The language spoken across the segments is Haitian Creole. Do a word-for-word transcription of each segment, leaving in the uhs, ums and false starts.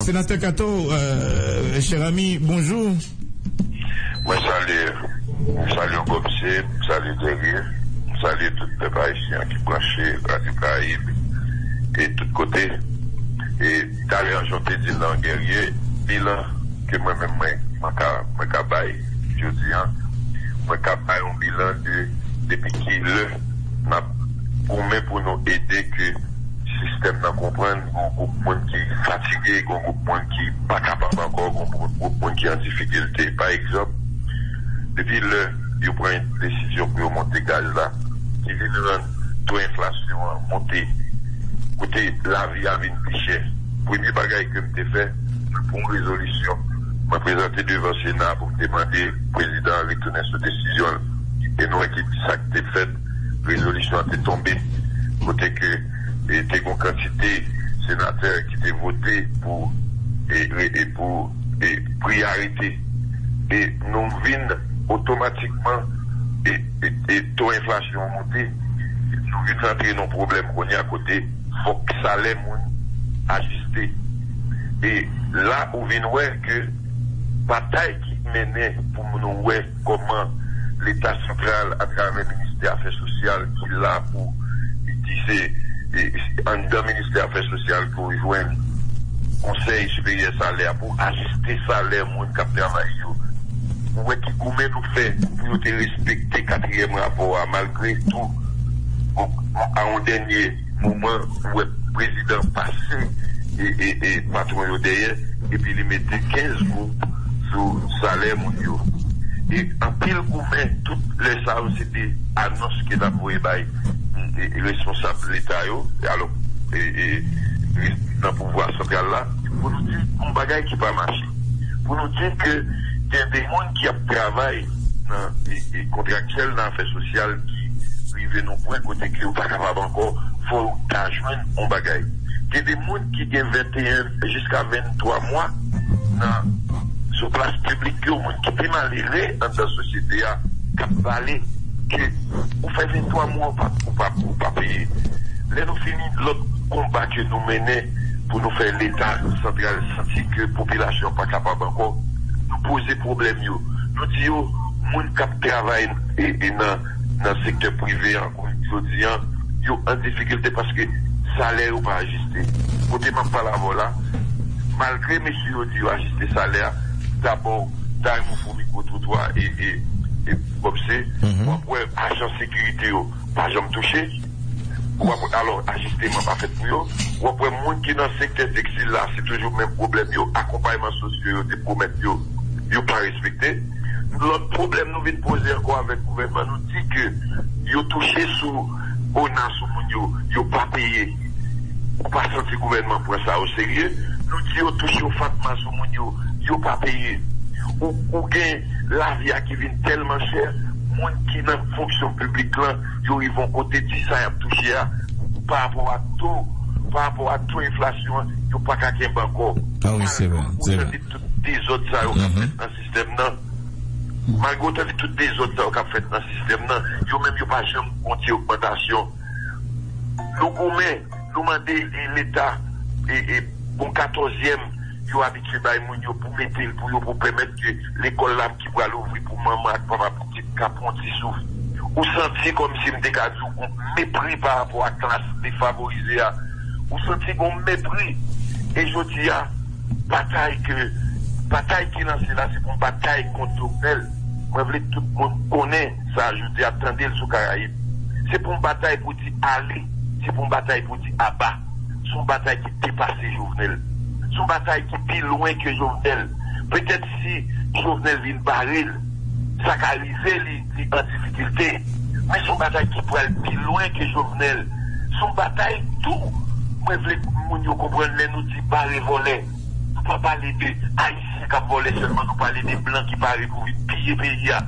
Sénateur Kato, euh, cher ami, bonjour. Mwen salye, mwen salye Gòpse, mwen salye Guerrier, mwen salye tout pèp ayisyen ki branche Radyo Karayib e tout kote. E talè an jan w te di l nan Guerrier, bilan ke mwen menm mwen, mwen ka, mwen ka bay jodi a, mwen ka bay yon bilan de depi ki lè n ap goumen pou nou ede ke sistèm nan konprann gen yon gwoup moun ki fatige, gen yon gwoup moun ki pa kapab ankò, gen yon gwoup moun ki an difikilte. Pa egzanp, depi lè yo pran desizyon pou yo monte gaz la, ki vin rann to enflasyon an monte, kote lavi a vin pi chè. Premye bagay ke m te fè, mwen pran yon rezolisyon. Mwen prezante devan Sena pou m te mande prezidan an retounen sou desizyon l. E nou wè ki sa k te fèt, rezolisyon an te tonbe. Kote ke e, te gen yon kantite senatè ki te vote pou e, e, e pou e, pri a rete. E nou vin otomatikman e, e, e to enflasyon an monte. Nou vin rantre nan pwoblèm kounye a kote fòk salè moun ajiste. E la ou vin wè ke batay ki mennen pou nou wè kòman Leta santral atravè ministè afè sosyal ki la pou ki se e, anndan ministè afè sosyal ke w jwenn konsèy siperyè salè a pou ajiste salè moun k ap travay yo. Ou wè ki goumen nou fè pou yo te respekte katriyèm rapò a malgre tou a yon dènye moman ou wè prezidan pase e, e, e patwon yo dèyè epi li mete kenz goud sou salè moun yo. E anpil goumen, tout lè sa yo se te anons ke n ap voye bay e, e, responsab leta yo, alò e, e, nan pouvwa santral la, pou nou di yon bagay ki pa mache. Pou nou di ke gen de moun ki ap travay nan e, e, kontraktyèl nan afè sosyal ki rive nan pwen kote ke yo pa kapab ankò, fò yo ta jwenn yon bagay. Gen de moun ki gen venteyen jiska venntwa mwa nan sou plas piblik yo, moun ki pi malere anndan sosyete a k ap pale ke ou fè venntwa mwa ou pa ou pa ou pa peye. Lè nou fini lòt konba ke nou mennen pou nou fè Leta santral santi ke popilasyon pa kapab ankò, nou poze pwoblèm yo. Nou di yo, moun k ap travay e, e nan, nan sektè prive an, jodi an, yo an difikilte paske salè yo pa ajiste. Kote m ap pale avè w la, malgre mesye yo di yo ajiste salè a, dabò, Taymou fè mikwotwotwa e, e, e Bòpse, w ap wè ajan sekirite yo pa janm touche. W ap, alò, ajisteman pa fèt pou yo. W ap wè moun ki nan sektè tekstil la, se toujou menm pwoblèm yo, akonpayman sosyo yo te pwomèt yo, yo pa respekte. Lòt pwoblèm nou vin poze ankò avèk gouvènman, nou di ke yo touche sou ona sou moun yo, yo pa peye. Ou pa santi gouvènman pran sa o serye. Nou di yo touche o fatma sou moun yo, yo pa peye. Ou, ou gen lavi a ki vin tèlman chè, moun ki nan fonksyon piblik lan, yo rive yon kote di sa y ap touche a, pa rapò a to, pa rapò a to enflasyon an, yo pa ka kenbe ankò. Ah wi, se vre, se vre. Tout dezòd sa yo k ap fèt nan sistèm nan. Malgre w tande tout dezòd sa yo k ap fèt nan sistèm nan, yo menm yo pa janm gon ti ogmantasyon. Nou goumen, nou mande e, Leta e, e, bon katòzyèm yo abitye bay moun yo pou mete l pou yo pou pèmèt ke lekòl la ki pral ouvri pou manman ak papa pitit ka pran ti souf. Ou santi kòmsi m te ka di w gon mepri pa rapò a klas defavorize a. Ou santi gon mepri. E jodi a, batay ke batay ki lanse la se pou yon batay kont Jovenel. Mwen vle tout moun konnen sa jodi a, tande l sou Karayib. Se pou yon batay pou di ale, se pou yon batay pou di aba. Se yon batay ki depase Jovenel. Se yon batay ki pi lwen ke Jovenel. Petèt si Jovenel vin bare l, sa ka rive li, li an difikilte. Men se yon batay ki pral pi lwen ke Jovenel. Se yon batay tou. Mwen vle moun yo konprann lè nou di bare vòlè. Nou pa pale de Ayisyen k ap vòlè sèlman, nou pale de blan ki pare pou vin piye peyi a.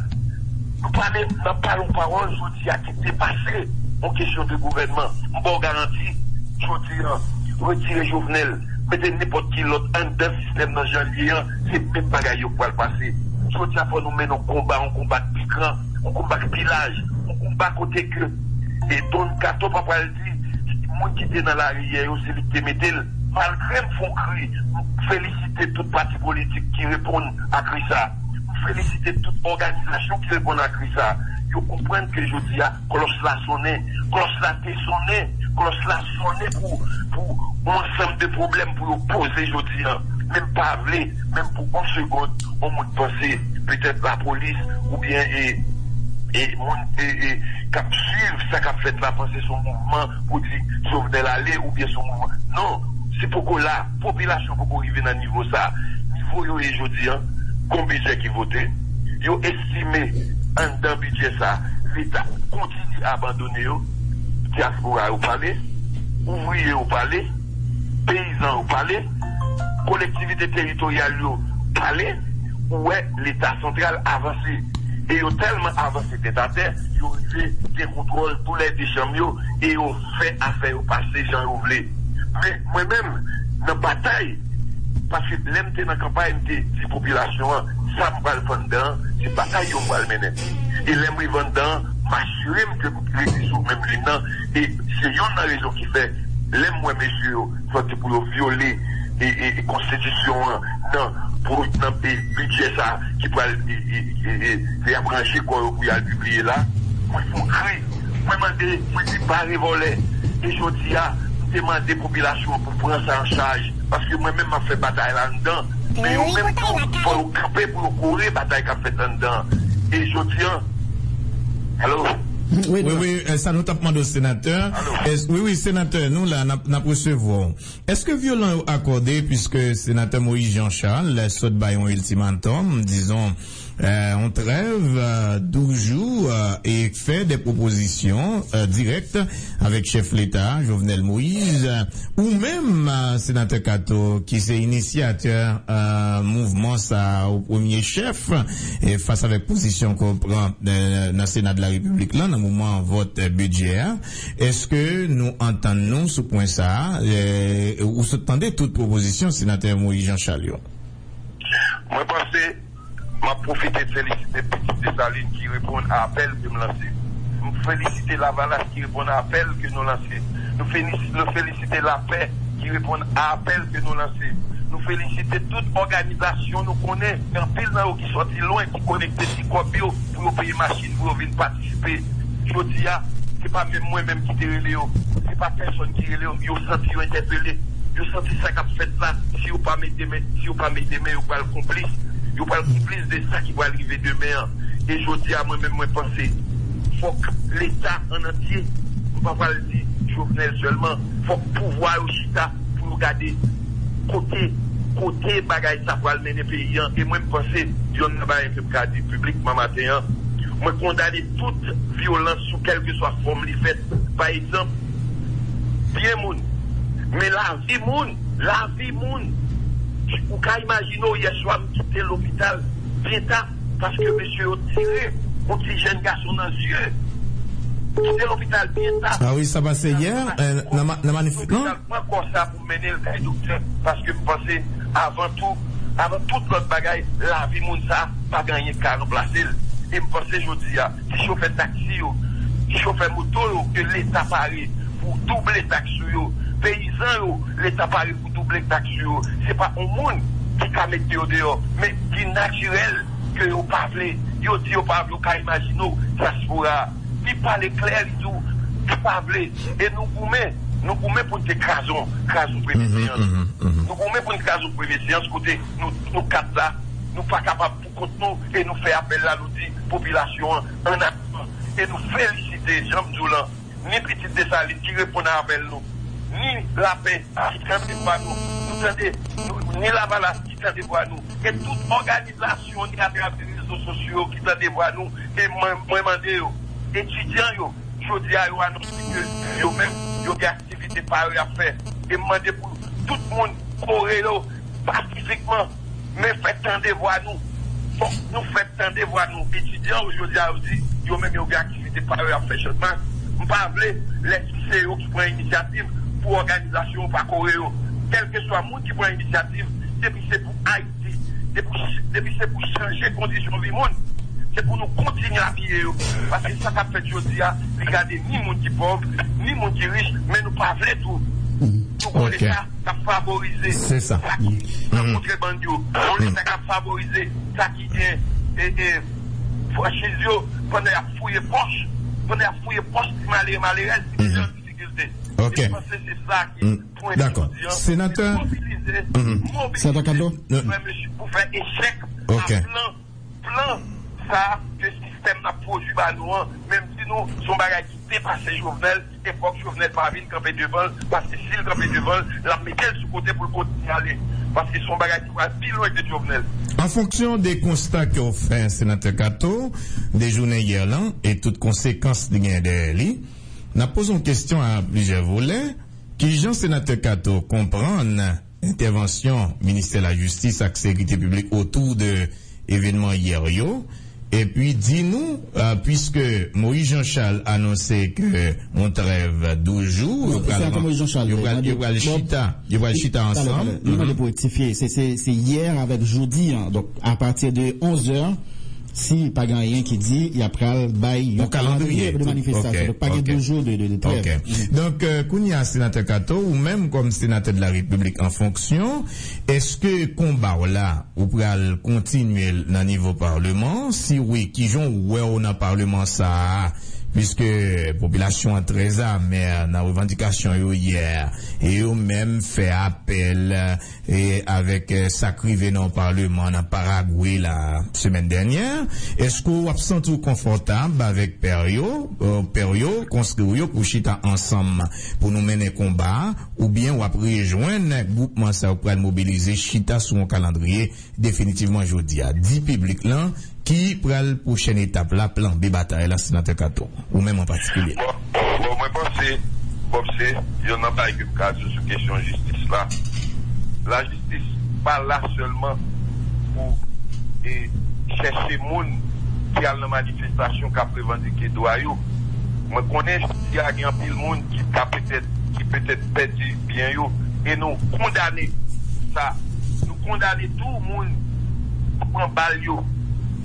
Nou pale, n ap pale yon pawòl jodi a ki depase yon kesyon de gouvènman. M ba w garanti, jodi a, retire Jovenel, mete nenpòt ki lòt anndan sistèm nan jan l ye an, se menm bagay yo k pral pase. Jodi a, fò nou mennen yon konba, yon konba k pi gran, yon konba k pi laj, yon konba kote ke e Don Kato pa pral di moun ki te nan lari yè yo, se li k te mete l. Malgre m fè yon kri, m felisite tout pati politik ki reponn a kri sa. M felisite tout òganizasyon ki reponn a kri sa. Yo konprann ke jodi a, klòch la sonnen. Klòch la te sonnen. Klòch la sonnen pou, pou yon ansanm de pwoblèm pou yo poze jodi a. Men m pa vle, menm pou yon segond, yon moun panse, petèt lapolis, oubyen e, e moun e, e, k ap swiv sa k ap fèt la, panse se yon mouvman pou di Jovenel ale, oubyen se yon mouvman. Non, se poko la, popilasyon poko rive nan nivo sa. Nivo yo ye jodi a, gon bidjè ki vote, yo estime anndan bidjè sa, Leta kontinye abandone yo, dyaspora yo pale, ouvriye yo pale, peyizan yo pale, kolektivite teritoryal yo pale, ou wè Leta santral avanse. E yo tèlman avanse tèt atè, yo rive gen kontwòl tou lè de chanm yo, e yo fè afè yo pase jan yo vle. Men, mwen menm, nan batay, paske lè m te nan kanpay, m te di popilasyon an, sa m pral fè anndan an, se batay yo m pral mennen. E lè m rive anndan an, m asire m ke m rete sou menm liy nan, e se youn nan rezon ki fè, lè m wè mesye yo, sòti pou yo vyole e, e, e konstitisyon an, nan, pou, nan, e, bidjè sa ki pral, e, e, e, e, e y ap ranje kò yo pou y al pibliye la. Mwen fè yon kri, mwen mande, mwen di bare vòlè. E jodi a, m te mande popilasyon an pou pran sa an chaj, paske mwen menm m ap fè batay la anndan. Men yo menm tou, fò yo kanpe pou yo kore batay k ap fèt anndan. E jodi a, alo? Wi, wi, wi, e, sa nou t ap mande w, senatè. Alo? Es-, wi, wi, senatè, nou la, n ap, n ap resevwa w. Èske vyolans yo akòde, piske senatè Moïse Jean Charles sot bay yon iltimatòm, dizon, euh, yon trèv, euh, douz jou, euh, e fè de pwopozisyon, euh, dirèk avèk chèf Leta, Jovenel Moïse, ou menm, euh, senatè Kato, ki se inisyatè, euh, mouvman sa a, o premye chèf, e fas avèk pozisyon ke w pran, euh, nan Sena de la Repiblik la, nan moman vòt, euh, bidjè a, èske nou antann nou sou pwen sa a? E, ou sot tande tout pwopozisyon senatè Moïse Jean Charles yo? Mwen panse m ap pwofite felisite Pitit Desalin ki reponn a apèl ke m lanse. M felisite Lavalas ki reponn a apèl ke nou lanse. Nou felis-, nou felisite Lapè ki reponn a apèl ke nou lanse. Nou felisite tout òganizasyon nou konnen, gen anpil nan yo ki sòti lwen, ki konekte ti kòb yo pou yo peye machin, pou yo vin patisipe. Jodi a, se pa menm mwen menm ki te rele yo, se pa pèsonn ki rele yo, yo santi yo entèpele, yo santi sa k ap fèt la, si yo pa mete men, si yo pa mete men, yo pral konplis, yo pral konplis de sa ki pral rive demen an. E jodi a, mwen menm, mwen panse, fòk Leta an antye, nou pa pral di Jovenel sèlman, fòk pouvwa yo chita pou yo gade kote, kote bagay sa pral mennen peyi an. E mwen, m panse, yonn nan bagay ke m ka di piblikman maten an, mwen kondane tout vyolans sou kèlkeswa fòm li fèt. Pa egzanp, byen moun, men lavi moun, lavi moun. Ou ka imajine w, yè swa m kite lopital byen ta, paske mesye yo tire yon ti jèn gason nan zye. Kite lopital byen ta. Ah wi, sa pase yè, euh, nan ma-, nan manif-, non? Lopital pran kò sa pou mennen l kay doktè, paske m panse, avan tou, avan tout lòt bagay, lavi moun sa pa gen anyen k ka ranplase l. E m panse jodi a, ti chofè taksi yo, ti chofè moto yo, ke Leta pare pou double taks sou yo, peyizan yo, Leta pare pou double taks sou yo. Se pa yon moun ki ka mete yo deyò, men ki natirèl ke yo pa vle. Yo di yo pa vle, ou ka imajine w, dyaspora a. Li pale klè, li di w, li pa vle. E nou goumen, nou goumen pou n te kraze yon, kraze yon premye seyans. Nou goumen pou n kraze yon premye seyans kote nou, nou kat la, nou pa kapab pou kont nou, e nou fè apèl la, nou di popilasyon an, ann aksyon. E nou felisite, jan m di w lan, ni Pitit Desalin ki reponn a apèl nou, ni Lapè ki tande vwa nou, nou tande, nou, ni Lavalas ki tande vwa nou, e tout òganizasyon ni atravè rezo sosyo yo ki tande vwa nou, e mwen, mwen mande yo, etidyan yo, jodi a yo anonse ke yo menm, yo gen aktivite pa yo y ap fè, e m mande pou tout moun kore yo pasifikman, men fè tande vwa nou. Fòk nou fè tande vwa nou. Etidyan yo jodi a yo di, yo menm yo gen aktivite pa yo y ap fè Channmas. M pa vle lè si se yo ki pran inisyativ pou òganizasyon yo pa kore yo. Kèlkeswa moun ki pran inisyativ, depi se pou Ayiti, depi, depi se pou chanje kondisyon vi moun, se pou nou kontinye apiye yo. Paske sa k ap fèt jodi a, li gade ni moun ki pòv, ni moun ki rich, men nou pa vle tou. Nou konn Leta k ap favorize sa ki nan kontrebann yo. Nou konn Leta k ap favorize sa ki gen e, e, franchiz yo pandan y ap fouye pòch, pandan y ap fouye pòch ti malere malerèz ki deja an difikilte. E m panse se sa ki pwen jodi an. Mobilize, mobilize pou fè mesye, pou fè echèk a plan, plan sa ke sistèm nan ap pwodui ba nou an, menm si nou, se yon bagay ki depase Jovenel, e fòk Jovenel pa vin kanpe devan l, paske si l kanpe devan l, l ap mete l sou kote pou l kontinye ale, paske se yon bagay ki pral pi lwen ke Jovenel. An fonksyon de konsta ke w fè, Senatè Kato, de jounen yè lan, e tout konsekans li gen dèyè li, n ap poze yon kesyon a plizyè volè. Kijan Senatè Kato konprann entèvansyon Ministè Lajistis ak Sekirite Piblik otou de evènman yè yo? Epi di nou, euh, puiske Moïse Jean Charles anonse ke yon trèv douz jou, yo pral, yo pral, yo pral chita, yo pral chita ansanm. Li mande pou rektifye, se, se, se yè avèk jodi an. Donk, apati de onz è, si pa gen anyen ki di, y ap pral bay yon kalandriye de manifestasyon. Donk, pa gen douz jou de, de, de trèv. Donk, euh, kounye a, Senatè Kato, ou menm kòm Senatè de la Repiblik an fonksyon, èske konba w la, ou pral kontinye l nan nivo Paleman? Si wi, kijan w wè w nan Paleman sa a? Piske popilasyon an trè amè nan revandikasyon yo yè, e yo menm fè apèl, e avèk, eh, sa k rive nan yon Paleman nan Paragwe la, semèn dènyè, èske w ap santi w konfòtab avèk pè yo, eh, pè yo, konskri w yo pou chita ansanm pou nou mennen konba a, oubyen w ap rejwenn gwoupman sa yo k pral mobilize chita sou yon kalandriye definitivman jodi a? Di piblik lan ki pral pwochèn etap la, plan B batay la, Senatè Kato, ou menm an patikilye. Bon, bon, mwen panse, Bob, se youn nan bagay ke m ka di w sou kesyon jistis la. Lajistis pa la sèlman pou, e, chèche moun ki al nan manifestasyon k ap revandike dwa yo. Mwen konnen jodi a gen anpil moun ki ka petèt, ki petèt pèdi byen yo. E nou kondane sa. Nou kondane tou moun ki pran bal yo.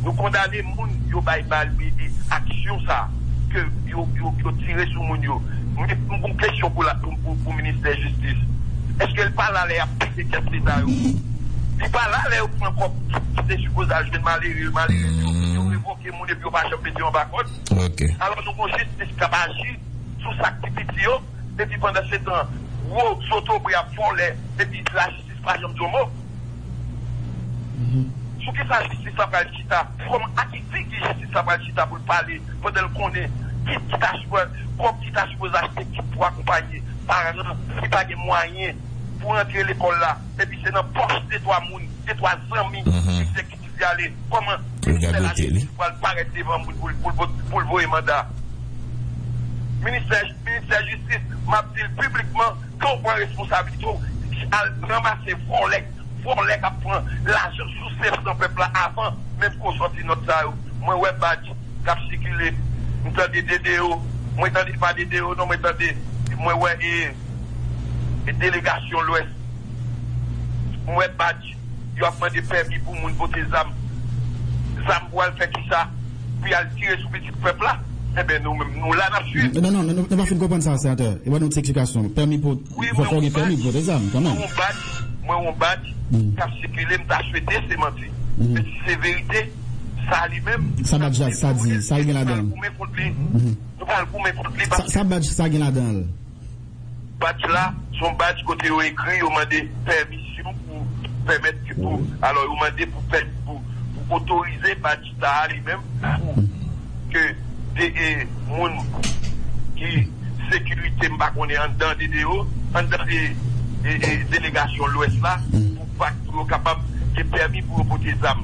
Nou kondane moun yo bay bal, e, e, aksyon sa ke yo, yo, yo tire sou moun yo. Men m gon kesyon pou la, pou, pou, pou ministè jistis. Èske l pa la lè y ap pete kès leta yo? Li pa la lè yo pran kòb ki te sipoze al jwenn malere, malere yo, yo revoke moun epi yo pa janm mete yo anba kòd. Alò nou gon jistis k ap aji sou sa k pi piti yo, epi pandan se tan gwo zotobre ap vòlè, epi lajistis pa janm di yon mo. Sou ki sa jistis la pral chita? Kòman, a ki figi jistis la pral chita pou l pale pandan l konnen kit ki ta sipoze, kòb ki ta sipoze achte kit pou akonpaye paran ki pa gen mwayen pou rantre lekòl la, epi se nan pòch de twa moun, de twa zanmi ki fè ki ti ale? Kòman ministè lajistis pral parèt devan moun pou l, pou l, pou l voye manda? Ministè, ministè jistis, m ap di l piblikman, ke w pran responsablite w, al ranmase vòlè, vòlè k ap pran lajan sou sèf san pèp la avan menm ke w sòti nòt sa yo. Mwen wè badj k ap sikile, m tande D D O, mwen tande pa D D O non, mwen tande, mwen wè e, e delegasyon Lwès. Mwen wè badj, yo ap mande pèmi pou moun pote zam. Zam pou al fè kisa? Pou y al tire sou pitit pèp la? Enben, nou menm, nou la, n ap swiv. Non, non, non, nou, nou pa fin konprann sa, senatè. E ban nou ti eksplikasyon. Pèmi pou, fò, fò gen pèmi pou pote zam, kanmenm. Mwen wè yon badj, mwen wè yon badj k ap sikile, m ta swete se manti. Men si se verite, sa li menm, sa badj la, sa di, sa l gen ladan l? Nou pral goumen kont li. Nou pral goumen kont li. Sa, sa badj sa gen ladan l? Badj la, se yon badj kote yo ekri, yo mande pèmisyon pou pèmèt ke pou, alò, yo mande pou pè-, pou, pou otorize badj sa a li menm, pou ke de, e, moun ki sekirite, m pa konnen, anndan D D O, anndan, e, e, e, delegasyon Lwès la, pou pa, pou yo kapab gen pèmi pou yo pote zam.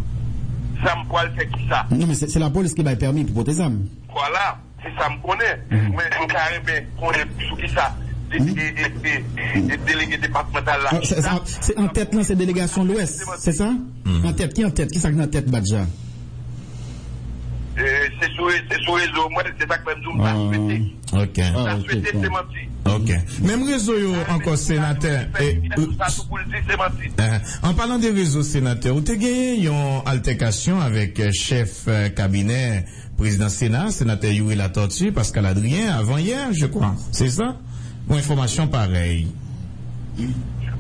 Zam pou al fè kisa? Non, men se, se lapolis ki bay pèmi pou pote zam. Vwala. Se sa m konnen. Men m ta renmen konnen sou ki sa de, de, de, de, de delege depatmantal la. Ah, se, se, se an tèt lan, se delegasyon Lwès, se sa? An tèt, ki an tèt? Ki sa k nan tèt badj la? Eh, se sou, se sou rezo mwen, se sa k fè m di w m ta swete. Ok. M ta swete se manti. Ok. Menm rezo yo ankò, senatè. Sa tou pou l di se manti. Eh, an palan de rezo, senatè, ou te genyen yon altèkasyon avèk, eh, chèf, eh, kabinè Prezidan Sena, senatè Youri Latortue, Pascal Adrien, avan yè, je crois. Se sa? Yon enfòmasyon parèy.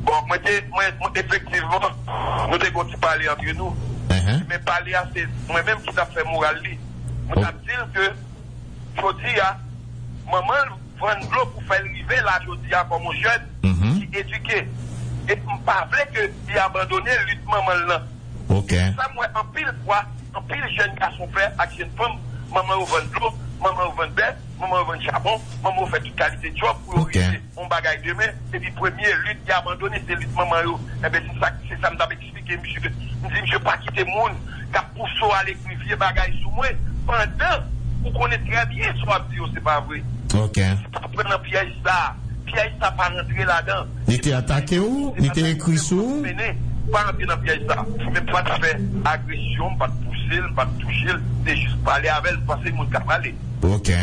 Bon, mwen te, mwen, mwen, efektivman, nou te gon ti pale antre nou. Men pale a, se mwen menm ki t ap fè moral li. Mwen t ap di l ke jodi a, manman l vann dlo pou fè l rive la jodi a kòm yon jèn ki edike. E m pa vle ke li abandone lit manman l lan. Sa m wè anpil fwa, anpil jèn gason fè ak jèn fanm, manman yo vann dlo, manman yo vann bè, manman yo vann chabon, manman yo fè tout kalite djòb pou yo rive yon bagay demen, epi premye lit ki abandone se lit manman yo. Enben, se sa, se sa m t ap eksplike misye. M di misye pa kite moun k ap pouse w al ekri vye bagay sou mwen, pandan ou konnen trè byen sa w ap di yo se pa vre. Pa pran nan pyèj sa. Pyèj sa pa rantre ladan. Li te atake w, li te ekri sou ou. Pa rantre nan pyèj sa. Men pa t fè agresyon, m pa t pouse l, m pa t touche l, m te jis pale avè l, m panse moun ka pale. Ok.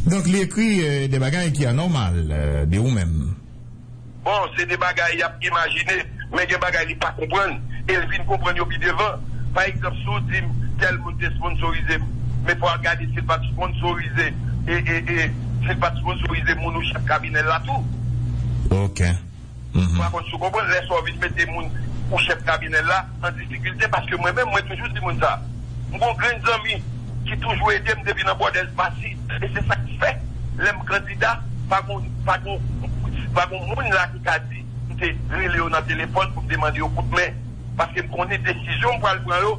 Donk, li ekri, euh, de bagay ki anòmal, euh, de ou menm. Bon, se de bagay y ap imajine, men gen bagay li pa konprann, e l vin konprann yo pi devan. Pa egzanp, si w di m tèl moun te sponsorize m, men fò w al gade si l pa t sponsorize, e, e, e, si l pa t sponsorize moun ou chèf kabinè l la tou. Ok. Pa konn si w konprann, lè sa w vin mete moun ou chèf kabinè l la an difikilte, paske mwen menm, mwen toujou di moun sa. M gon grenn zanmi ki toujou ede m depi nan bòdèz pasi. E se sa k fè, lè m kandida, pa gon, pa gon, pa gon moun la ki ka di m te rele yo nan telefòn pou m te mande yo kout men. Paske m konnen desizyon m pral pran yo,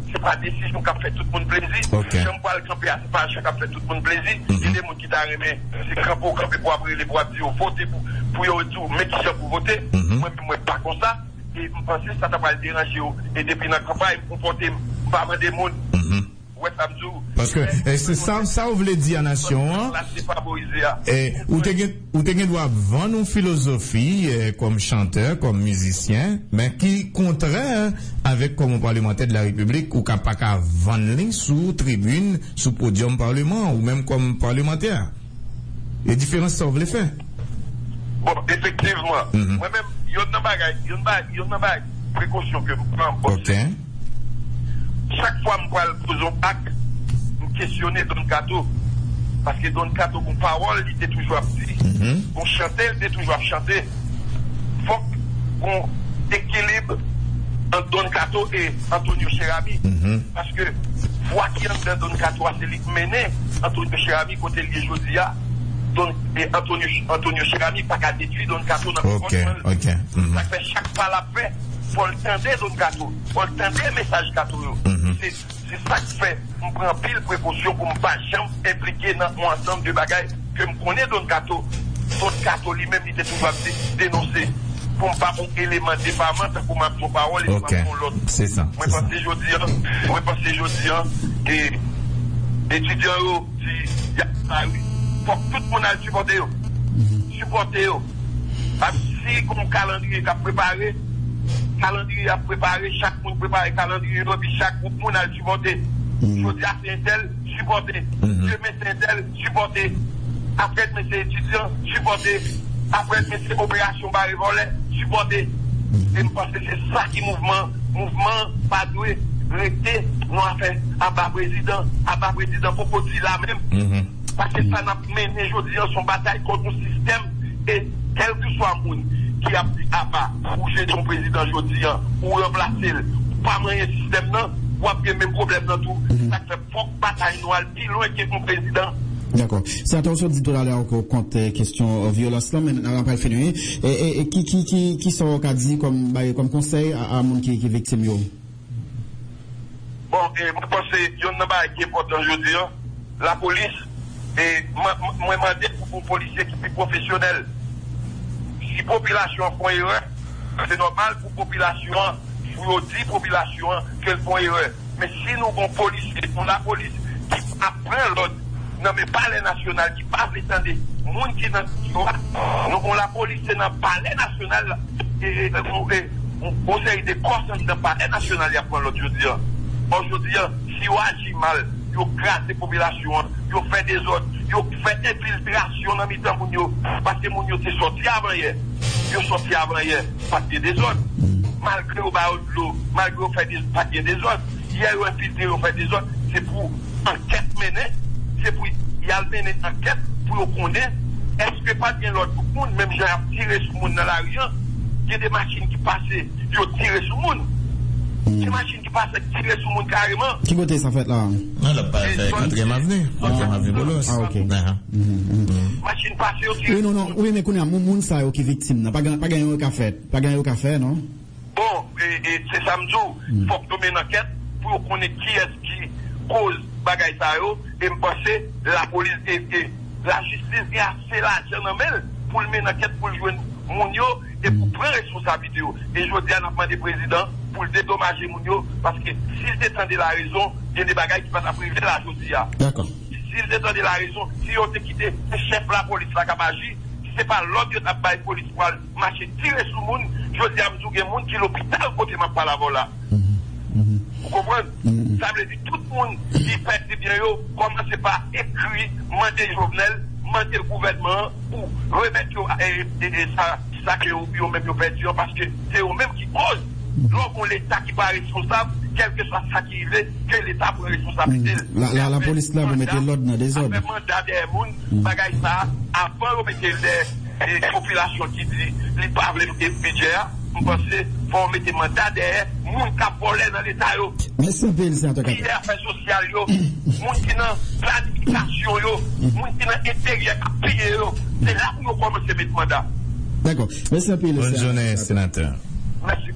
se pa desizyon k ap fè tout moun plezi. Jan m pral kanpe a, se pa jan k ap fè tout moun plezi. Gen de moun ki ta renmen se kanpe w kanpe pou w ap rele, pou w ap di yo vote pou, pou yo di w men kijan pou vote. Mwen menm, mwen pa konsa. E m panse sa ta pral deranje yo. E depi nan kanpay, m konpòte m, m pa mande moun. Ou wè sa m di w? Paske, e, se sa, sa w vle di a nasyon an, e, ou te gen, ou te gen dwa vann yon filozofi, e, kòm chantè, kòm mizisyen, men ki kontrè avèk kòm yon palmantè de la Repiblik, ou ka pa ka vann li sou tribin, sou podyòm palman, ou menm kòm palmantè. E diferans sa w vle fè? Bon, efektivman, mwen menm, youn nan bagay, youn ba-, youn nan bagay, prekosyon ke m pran, bon, se chak fwa m pral poze yon ak, m kesyone Don Kato. Paske Don Kato gon pawòl, li te toujou ap di, gon chante, li te toujou ap chante. Fòk gon ekilib ant Don Kato e Antonio Cheramy. Paske vwa ki anndan Don Kato a, se li k mennen Antonio Cheramy kote l ye jodi a. Don, e Antonio, Antonio Cheramy pa ka detwi Don Kato nan konpòtman l. Sa k fè chak pa l ap fè, fò l tande Don Kato, fò l tande mesaj Kato yo. Se, se sa k fè m pran anpil prekosyon pou m pa janm enplike nan yon ansanm de bagay ke m konnen Don Kato, Don Kato li menm, li te toujou ap de-, denonse. Pou m pa yon eleman depaman, tankou m ap di yon pawòl epi m ap di yon lòt. Mwen panse jodi an, mwen panse jodi an, e, etidyan yo di, y ap lari. Fòk tout moun al sipòte yo. Sipòte yo. Ap, si gon kalandriye k ap prepare, kalandriye ap prepare, chak moun prepare kalandriye yo, epi chak gwoup moun al sipòte. Jodi a se entèl, sipòte. Demen se entèl, sipòte. Aprè demen se etidyan, sipòte. Aprè demen se operasyon bare vòlè, sipòte. E m panse se sa ki mouvman. Mouvman pa dwe rete yon afè aba prezidan. Aba prezidan poko di la menm. Paske sa n ap mennen jodi an se yon batay kont yon sistèm. E kèlkeswa moun ki ap di aba, ou jete yon prezidan jodi an, ou ranplase l, ou pa manyen sistèm nan, w ap gen menm pwoblèm nan tou. Sa k fè fòk batay nou al pi lwen ke yon prezidan. Dakò. Senatè, w sot di toutalè ankò kont, eh, kesyon, eh, vyolans lan, men n ap pral fini. E, e, e ki, ki, ki, ki sa w ka di kòm, bay, kòm konsèy a, a moun ki, ki viktim yo? Bon, e, mwen panse youn nan bagay ki enpòtan jodi an, lapolis, e, mwen, mwen mande pou, pou polisye ki pi pwofesyonèl. Si popilasyon an fè yon erè, se nòmal pou popilasyon an, pou yo di popilasyon an ke l fè yon erè. Men si nou gon polisye, yon lapolis ki ap pran lòd nan men Palè Nasyonal, ki pa vle tande moun ki nan yo a, nou gon lapolis se nan Palè Nasyonal, e, e, e, e, yon seri de kò anndan Palè Nasyonal y ap pran lòd jodi an. Bon, jodi an, si yo aji mal, yo kraze popilasyon an, yo fè dezòd, yo fè enfiltrasyon nan mitan moun yo, paske moun yo te sòti avan yè. Yo sòti avan yè, pa t gen dezòd. Malgre yo ba yo dlo, malgre yo fè de-, pa t gen dezòd. Yè yo enfiltre, yo fè dezòd. Se pou ankèt mennen, se pou y al mennen ankèt pou yo konnen Èske pa t gen lòt moun, menm jan y ap tire sou moun nan lari an, gen de machin ki pase, yo tire sou moun. Gen machin ki pase, tire sou moun kareman. Ki kote sa fèt la? Non, l ap pa fè katriyèm avni. Katriyèm avni Boulos. Ah, ok. Machin pase, yo tire sou moun. Wi, non, non. Wi, men kounye a, moun, moun sa yo ki viktim nan, pa gen, pa gen anyen yo ka fè. Pa gen anyen yo ka fè, non? Bon, e, e, se sa m di w, fòk yo mennen ankèt pou yo konnen kiyès ki koz bagay sa yo, e m panse lapolis, e, e, lajistis gen ase lajan nan men l pou l mennen ankèt, pou l jwenn moun yo, e pou pran responsablite yo. E jodi a, n ap mande prezidan pou l dedomaje moun yo, paske si l te tande larezon, gen de bagay ki pa t ap rive la jodi a. Dakò. Si l te tande larezon, si yo te kite se chèf lapolis la k ap aji, si se pa lòd yo t ap bay polis pou al mache tire sou moun, jodi a m di w gen moun ki lopital kote m ap pale avè w la. Ou konprann? Sa vle di tout moun ki pèdi byen yo, kòmanse pa ekri, mande Jovenel, mande gouvènman an pou remèt yo, e, e, e sa, sa ke yo, yo menm yo pèdi an, paske se yo menm ki koz. Lè w gon Leta ki pa responsab, kèlkeswa sa ki rive, ke Leta pran responsablite l. La, la, lapolis la pou mete lòd nan dezòd. Afè manda dèyè moun, bagay sa, avan yo mete l dèyè, e, popilasyon ki di li pa vle bidjè a, m panse fò yo mete manda dèyè moun k ap vòlè nan Leta yo. Mèsi anpil, senatè Kato. Ki afè sosyal yo, moun ki nan planifikasyon yo, moun ki nan enteryè k ap piye yo, se la pou yo kòmanse met manda. Dakò. Mèsi anpil, senatè Kato. Bonne journée, sénateur. Mèsi bokou.